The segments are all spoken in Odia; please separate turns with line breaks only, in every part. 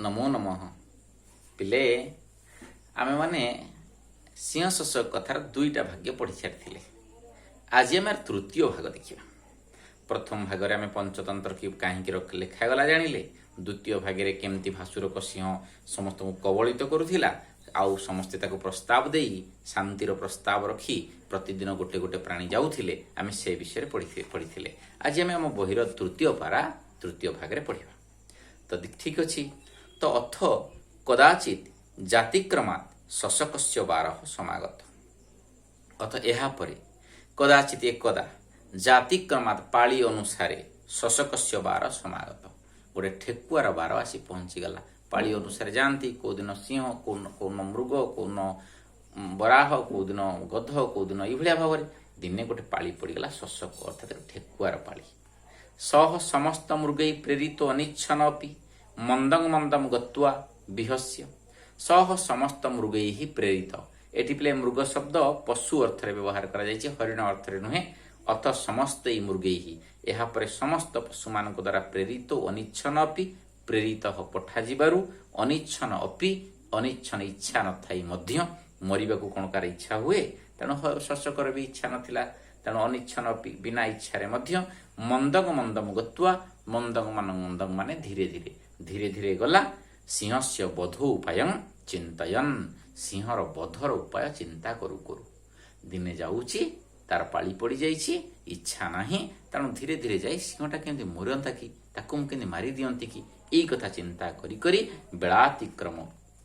ନମୋ ନମଃ। ପିଲେ, ଆମେମାନେ ସିଂହ ଶଶକ କଥାର ଦୁଇଟା ଭାଗ୍ୟ ପଢ଼ି ସାରିଥିଲେ। ଆଜି ଆମେ ତୃତୀୟ ଭାଗ ଦେଖିବା। ପ୍ରଥମ ଭାଗରେ ଆମେ ପଞ୍ଚତନ୍ତ୍ର କି କାହିଁକି ଲେଖାଗଲା ଜାଣିଲେ। ଦ୍ୱିତୀୟ ଭାଗରେ କେମିତି ଭାସୁରକ ସିଂହ ସମସ୍ତଙ୍କୁ କବଳିତ କରୁଥିଲା ଆଉ ସମସ୍ତେ ତାକୁ ପ୍ରସ୍ତାବ ଦେଇ, ଶାନ୍ତିର ପ୍ରସ୍ତାବ ରଖି ପ୍ରତିଦିନ ଗୋଟେ ଗୋଟେ ପ୍ରାଣୀ ଯାଉଥିଲେ, ଆମେ ସେ ବିଷୟରେ ପଢ଼ିଥିଲେ। ଆଜି ଆମେ ଆମ ବହିର ତୃତୀୟ ପାରା, ତୃତୀୟ ଭାଗରେ ପଢ଼ିବା। ତ ଠିକ ଅଛି। ତ ଅଥ କଦାଚିତ ଜାତିକ୍ରମାତ୍ ଶଶକସ୍ୟ ବାରଃ ସମାଗତ। ଅଥ ଏହାପରେ, କଦାଚିତ ଏକଦା, ଜାତିକ୍ରମାତ୍ ପାଳି ଅନୁସାରେ, ଶଶକସ୍ୟ ବାର ସମାଗତ, ଗୋଟେ ଠେକୁଆର ବାର ଆସି ପହଞ୍ଚିଗଲା। ପାଳି ଅନୁସାରେ ଯାଆନ୍ତି, କୋଉଦିନ ସିଂହ, କୋଉଦିନ ମୃଗ, କୋଉଦିନ ବରାହ, କୋଉଦିନ ଗଧ, କୋଉଦିନ, ଏଇଭଳିଆ ଭାବରେ ଦିନେ ଗୋଟେ ପାଳି ପଡ଼ିଗଲା ଶଶକ ଅର୍ଥାତ୍ ଠେକୁଆର ପାଳି। ସହ ସମସ୍ତ ମୃଗୈ ପ୍ରେରିତ ଅନିଚ୍ଛନ ଅପି ମନ୍ଦଂ ମନ୍ଦମ ଗତ୍ୱା ବିହସ୍ୟ। ସହ ସମସ୍ତ ମୃଗୈ ହିଁ ପ୍ରେରିତ। ଏଠି ପିଲେ, ମୃଗ ଶବ୍ଦ ପଶୁ ଅର୍ଥରେ ବ୍ୟବହାର କରାଯାଇଛି, ହରିଣ ଅର୍ଥରେ ନୁହେଁ। ଅଥ ସମସ୍ତ ଏଇ ମୃଗୈ, ଏହାପରେ ସମସ୍ତ ପଶୁମାନଙ୍କ ଦ୍ୱାରା ପ୍ରେରିତ, ଅନିଚ୍ଛନ ଅପି, ପ୍ରେରିତ ପଠାଯିବାରୁ, ଅନିଚ୍ଛନ ଅପି, ଅନିଚ୍ଛନ ଇଚ୍ଛା ନଥାଇ ମଧ୍ୟ। ମରିବାକୁ କଣ କାହାର ଇଚ୍ଛା ହୁଏ? ତେଣୁ ଶଶକର ବି ଇଚ୍ଛା ନଥିଲା। ତେଣୁ ଅନିଚ୍ଛନ ଅପି, ବିନା ଇଚ୍ଛାରେ ମଧ୍ୟ, ମନ୍ଦକ ମନ୍ଦମ ଗତ୍ୱା, ମନ୍ଦକ ମାନ, ମନ୍ଦକ ମାନେ ଧୀରେ ଧୀରେ, ଧୀରେ ଧୀରେ ଗଲା। ସିଂହସ୍ୟ ବଧ ଉପାୟ ଚିନ୍ତୟନ, ସିଂହର ବଧର ଉପାୟ ଚିନ୍ତା କରୁ କରୁ ଦିନେ ଯାଉଛି। ତାର ପାଳି ପଡ଼ିଯାଇଛି, ଇଚ୍ଛା ନାହିଁ, ତେଣୁ ଧୀରେ ଧୀରେ ଯାଇ ସିଂହଟା କେମିତି ମରନ୍ତା କି, ତାକୁ ମୁଁ କେମିତି ମାରି ଦିଅନ୍ତି କି, ଏଇ କଥା ଚିନ୍ତା କରି କରି ବେଳାତିକ୍ରମ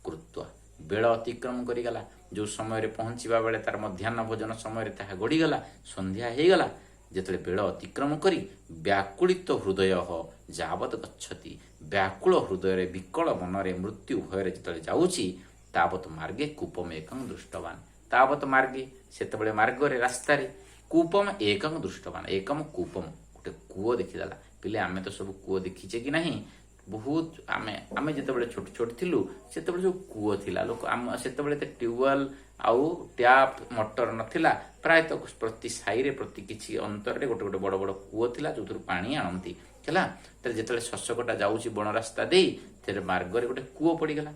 କୃତ୍ୱା, ବେଳ ଅତିକ୍ରମ କରିଗଲା। ଯୋଉ ସମୟରେ ପହଞ୍ଚିବା ବେଳେ ତାର ମଧ୍ୟାହ୍ନ ଭୋଜନ ସମୟରେ ତାହା ଗଡ଼ିଗଲା, ସନ୍ଧ୍ୟା ହେଇଗଲା। ଯେତେବେଳେ ବେଳ ଅତିକ୍ରମ କରି ବ୍ୟାକୁଳିତ ହୃଦୟ ଯାବତ ଗଚ୍ଛତି, ବ୍ୟାକୁଳ ହୃଦୟରେ, ବିକଳ ମନରେ, ମୃତ୍ୟୁ ଭୟରେ ଯେତେବେଳେ ଯାଉଛି, ତାବତ ମାର୍ଗେ କୂପମ ଏକଂ ଦୃଷ୍ଟବାନ। ତାବତ ମାର୍ଗେ, ସେତେବେଳେ ମାର୍ଗରେ, ରାସ୍ତାରେ, କୂପମ ଏକଂ ଦୃଷ୍ଟବାନ, ଏକମ କୂପମ, ଗୋଟେ କୂଅ ଦେଖିଦେଲା। ପିଲେ, ଆମେ ତ ସବୁ କୂଅ ଦେଖିଛେ କି ନାହିଁ? ବହୁତ ଆମେ ଯେତେବେଳେ ଛୋଟ ଛୋଟ ଥିଲୁ, ସେତେବେଳେ ସବୁ କୂଅ ଥିଲା। ଲୋକ ଆମ ସେତେବେଳେ ଏତେ ଟ୍ୟୁବୱେଲ ଆଉ ଟ୍ୟାପ୍ ମଟର ନଥିଲା। ପ୍ରାୟତଃ ପ୍ରତି ସାହିରେ, ପ୍ରତି କିଛି ଅନ୍ତରରେ ଗୋଟେ ଗୋଟେ ବଡ଼ ବଡ଼ କୂଅ ଥିଲା, ଯୋଉଥିରୁ ପାଣି ଆଣନ୍ତି। ହେଲା, ତାହେଲେ ଯେତେବେଳେ ଶଶକଟା ଯାଉଛି ବଣ ରାସ୍ତା ଦେଇ, ସେଥିରେ ମାର୍ଗରେ ଗୋଟେ କୂଅ ପଡ଼ିଗଲା।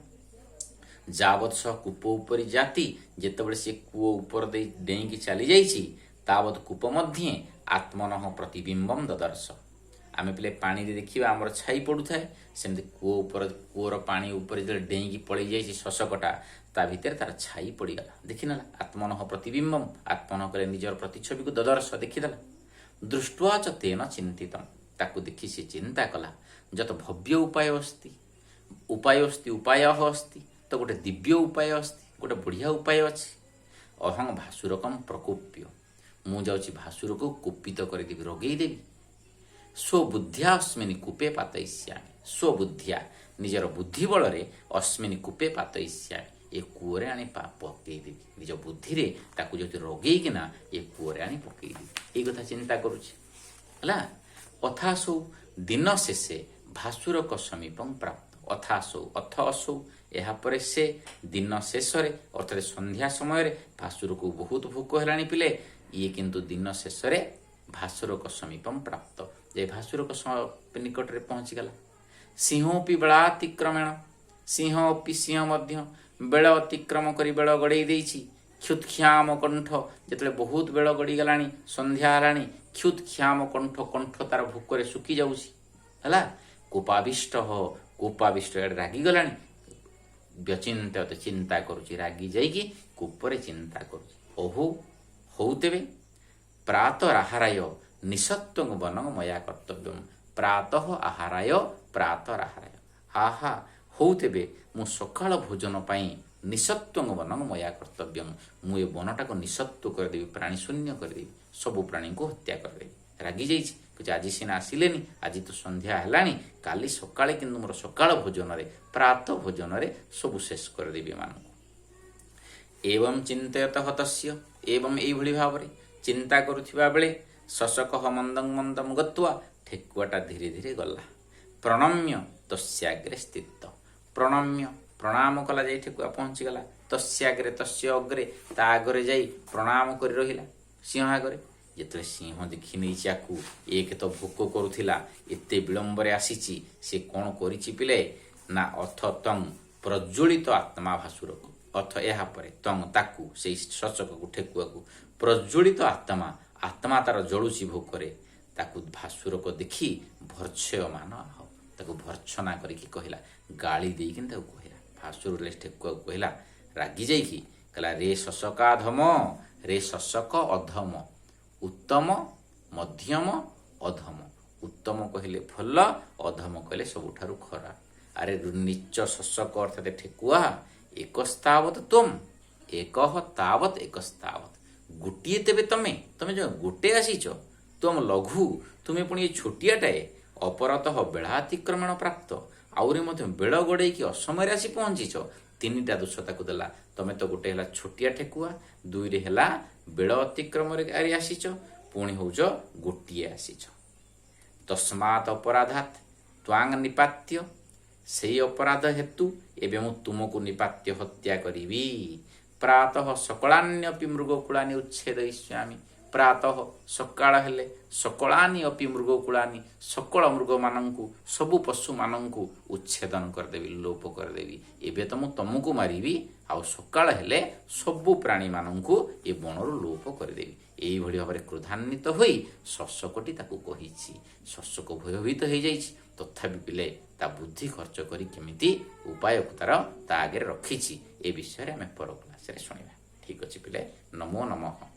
ଯାବତ ସହ କୂପ ଉପରି ଯାତି, ଯେତେବେଳେ ସେ କୂଅ ଉପର ଦେଇ ଡେଇଁକି ଚାଲି ଯାଇଛି, ତାବତ କୂପ ମଧ୍ୟେ ଆତ୍ମନଃ ପ୍ରତିବିମ୍ବମ ଦଦର୍ଶ। ଆମେ ପିଲେ ପାଣିରେ ଦେଖିବା ଆମର ଛାଇ ପଡୁଥାଏ, ସେମିତି କୂଅ ଉପର, କୂଅର ପାଣି ଉପରେ ଯେତେବେଳେ ଡେଇଁକି ପଳେଇ ଯାଇଛି ଶଶକଟା, ତା ଭିତରେ ତାର ଛାଇ ପଡ଼ିଗଲା, ଦେଖିନେଲା। ଆତ୍ମନଃ ପ୍ରତିବିମ୍ବମ, ଆତ୍ମନଃ କଲେ ନିଜର ପ୍ରତିଛବିକୁ, ଦଦର୍ଶ ଦେଖିଦେଲା। ଦୃଷ୍ଟ୍ୱା ଚ ତେନ ଚିନ୍ତିତମ, ତାକୁ ଦେଖି ସେ ଚିନ୍ତା କଲା, ଯତ ଭବ୍ୟ ଉପାୟ ଅସ୍ତି, ଉପାୟ ଅସ୍ତି, ଉପାୟ ଅସ୍ତି, ତ ଗୋଟେ ଦିବ୍ୟ ଉପାୟ ଅସ୍ତି, ଗୋଟେ ବଢିଆ ଉପାୟ ଅଛି। ଅହଂ ଭାସୁରକମ ପ୍ରକୋପ୍ୟ, ମୁଁ ଯାଉଛି ଭାସୁରକୁ କୁପିତ କରିଦେବି, ରଗେଇ ଦେବି। ସ୍ୱବୁଦ୍ଧ୍ୟା ଅସ୍ମିନି କୂପେ ପାତଇଷ୍ୟାମି, ସ୍ୱବୁଦ୍ଧ୍ୟା ନିଜର ବୁଦ୍ଧି ବଳରେ, ଅସ୍ମିନି କୂପେ ପାତଇଷ୍ୟାମି, ଏ କୂଅରେ ଆଣି ପକେଇଦେବି। ନିଜ ବୁଦ୍ଧିରେ ତାକୁ ଯଦି ରଗେଇକିନା ଏ କୂଅରେ ଆଣି ପକେଇଦେବି, ଏଇ କଥା ଚିନ୍ତା କରୁଛି। ହେଲା, ଅଥାସୌ ଦିନ ଶେଷେ ଭାସୁରକ ସମୀପଂ ପ୍ରାପ୍ତ। ଅଥାସୌ, ଅଥ ଅସୌ, ଏହାପରେ ସେ ଦିନ ଶେଷରେ ଅର୍ଥାତ୍ ସନ୍ଧ୍ୟା ସମୟରେ ଭାସୁରକୁ ବହୁତ ଭୋକ ହେଲାଣି ପିଲେ। ଇଏ କିନ୍ତୁ ଦିନ ଶେଷରେ ଭାସୁରକ ସମୀପಂ ପ୍ରାପ୍ତ, ଯେ ଭାସୁରକ ନିକଟରେ ପହଞ୍ଚିଗଲା। ସିଂହୋପି ବେଳାତିକ୍ରମେଣ, ସିଂହ ଅପି, ସିଂହ ମଧ୍ୟ ବେଳ ଅତିକ୍ରମ କରି ବେଳ ଗଡ଼େଇ ଦେଇଛି। କ୍ଷୁତ୍କ୍ଷାମ କଣ୍ଠ, ଯେତେବେଳେ ବହୁତ ବେଳ ଗଡ଼ିଗଲାଣି, ସନ୍ଧ୍ୟା ହେଲାଣି, କ୍ଷୁତ୍କ୍ଷାମ କଣ୍ଠ, କଣ୍ଠ ତାର ଭୋକରେ ଶୁଖି ଯାଉଛି। ହେଲା, କୋପାବିଷ୍ଟ, କୋପାବିଷ୍ଟ ଏଆଡ଼େ ରାଗିଗଲାଣି, ବ୍ୟଚିନ୍ତ, ଚିନ୍ତା କରୁଛି, ରାଗି ଯାଇକି କୋପରେ ଚିନ୍ତା କରୁଛି। ଅହୋ, ହଉ ତେବେ, ପ୍ରାତରାହାରାୟ ନିଃସତ୍ୱଂ ବନଂ ମୟା କର୍ତ୍ତବ୍ୟମ। ପ୍ରାତଃ ଆହାରାୟ, ପ୍ରାତରାହାରାୟ, ଆହା, ହଉ ତେବେ ମୁଁ ସକାଳ ଭୋଜନ ପାଇଁ ନିଃସତ୍ୱଂ ବନଂ ମୟା କର୍ତ୍ତବ୍ୟମ, ମୁଁ ଏ ବନଟାକୁ ନିଃସତ୍ୱ କରିଦେବି, ପ୍ରାଣୀ ଶୂନ୍ୟ କରିଦେବି, ସବୁ ପ୍ରାଣୀଙ୍କୁ ହତ୍ୟା କରିଦେବି। ରାଗି ଯାଇଛି, କହୁଛି ଆଜି ସିନା ଆସିଲେନି, ଆଜି ତ ସନ୍ଧ୍ୟା ହେଲାଣି, କାଲି ସକାଳେ କିନ୍ତୁ ମୋର ସକାଳ ଭୋଜନରେ, ପ୍ରାତ ଭୋଜନରେ ସବୁ ଶେଷ କରିଦେବି ଏମାନଙ୍କୁ। ଏବଂ ଚିନ୍ତୟତ ହତସ୍ୟ, ଏବଂ ଏଇଭଳି ଭାବରେ ଚିନ୍ତା କରୁଥିବା ବେଳେ, ଶଶକଃ ମନ୍ଦଂ ମନ୍ଦମ ଗତ୍ୱା, ଠେକୁଆଟା ଧୀରେ ଧୀରେ ଗଲା। ପ୍ରଣମ୍ୟ ତସ୍ୟାଗ୍ରେ ସ୍ଥିତ, ପ୍ରଣମ୍ୟ ପ୍ରଣାମ କଲା, ଯାଇ ଠେକୁଆ ପହଞ୍ଚିଗଲା। ତସ୍ୟାଗ୍ରେ, ତସ୍ୟ ଅଗ୍ରେ, ତା ଆଗରେ ଯାଇ ପ୍ରଣାମ କରି ରହିଲା ସିଂହ ଆଗରେ। ଯେତେବେଳେ ସିଂହ ଦେଖି ନେଇଛି ଆକୁ, ଏକ ତ ଭୋକ କରୁଥିଲା, ଏତେ ବିଳମ୍ବରେ ଆସିଛି, ସେ କଣ କରିଛି ପିଲେ? ନା, ଅଥ ତଂ ପ୍ରଜ୍ୱଳିତ ଆତ୍ମା ଭାସୁରକୁ, ଅଥ ଏହା ପରେ, ତଂ ତାକୁ, ସେଇ ଶଶକକୁ, ଠେକୁଆକୁ, ପ୍ରଜ୍ୱଳିତ ଆତ୍ମା, ଆତ୍ମା ତାର ଜଳୁଛି ଭୋକରେ, ତାକୁ ଭାସୁରକ ଦେଖି ଭର୍ତ୍ସୟମାନ ଆହ, ତାକୁ ଭର୍ତ୍ସନା କରିକି କହିଲା, ଗାଳି ଦେଇକି ତାକୁ କହିଲା। ଭାସୁର ଠେକୁଆକୁ କହିଲା ରାଗି ଯାଇକି, କହିଲା, ରେ ଶଶକାଧମ, ରେ ଶଶକ ଅଧମ। ଉତ୍ତମ, ମଧ୍ୟମ, ଅଧମ। ଉତ୍ତମ କହିଲେ ଭଲ, ଅଧମ କହିଲେ ସବୁଠାରୁ ଖରାପ। ଆରେ ନିଚ ଶଶକ ଅର୍ଥାତ ଠେକୁଆ, ଏକସ୍ତାବତ ତ୍ୱମ୍, ଏକହ ତାବତ, ଏକସ୍ତାବତ ଗୋଟିଏ ତେବେ ତମେ, ତମେ ଯୋଉ ଗୋଟେ ଆସିଛ, ତ୍ୱମ୍ ଲଘୁ, ତୁମେ ପୁଣି ଏ ଛୋଟିଆଟାଏ, ଅପରତଃ ବେଳାତିକ୍ରମଣ ପ୍ରାପ୍ତ, ଆହୁରି ମଧ୍ୟ ବେଳ ଗଡ଼େଇକି ଅସମୟରେ ଆସି ପହଞ୍ଚିଛ। ତିନିଟା ଦୋଷ ତାକୁ ଦେଲା। ତମେ ତ ଗୋଟେ ହେଲା ଛୋଟିଆ ଠେକୁଆ, ଦୁଇରେ ହେଲା ବେଳ ଅତିକ୍ରମରେ ଆସିଛ, ପୁଣି ହଉଛ ଗୋଟିଏ ଆସିଛ। ତସ୍ମାତ ଅପରାଧାତ ତ୍ୱାଙ୍ଗ ନିପାତ୍ୟ, ସେଇ ଅପରାଧ ହେତୁ ଏବେ ମୁଁ ତୁମକୁ ନିପାତ୍ୟ ହତ୍ୟା କରିବି। ପ୍ରାତଃ ସକଳାନ୍ୟପି ମୃଗକୁଳାନି ଉଚ୍ଛେଦୟିଷ୍ୟାମି। ପ୍ରାତଃ ସକାଳ ହେଲେ, ସକଳାନି ଅପି ମୃଗକୁଳାନି, ସକଳ ମୃଗମାନଙ୍କୁ, ସବୁ ପଶୁମାନଙ୍କୁ ଉଚ୍ଛେଦନ କରିଦେବି, ଲୋପ କରିଦେବି। ଏବେ ତ ମୁଁ ତମକୁ ମାରିବି, ଆଉ ସକାଳ ହେଲେ ସବୁ ପ୍ରାଣୀମାନଙ୍କୁ ଏ ବଣରୁ ଲୋପ କରିଦେବି। ଏଇଭଳି ଭାବରେ କ୍ରୋଧାନ୍ୱିତ ହୋଇ ଶଶକଟି ତାକୁ କହିଛି। ଶଶକ ଭୟଭୀତ ହେଇଯାଇଛି। ତଥାପି ପିଲେ ତା ବୁଦ୍ଧି ଖର୍ଚ୍ଚ କରି କେମିତି ଉପାୟକୁ ତାର ତା ଆଗରେ ରଖିଛି, ଏ ବିଷୟରେ ଆମେ ପର କ୍ଲାସରେ ଶୁଣିବା। ଠିକ ଅଛି ପିଲେ, ନମୋ ନମଃ।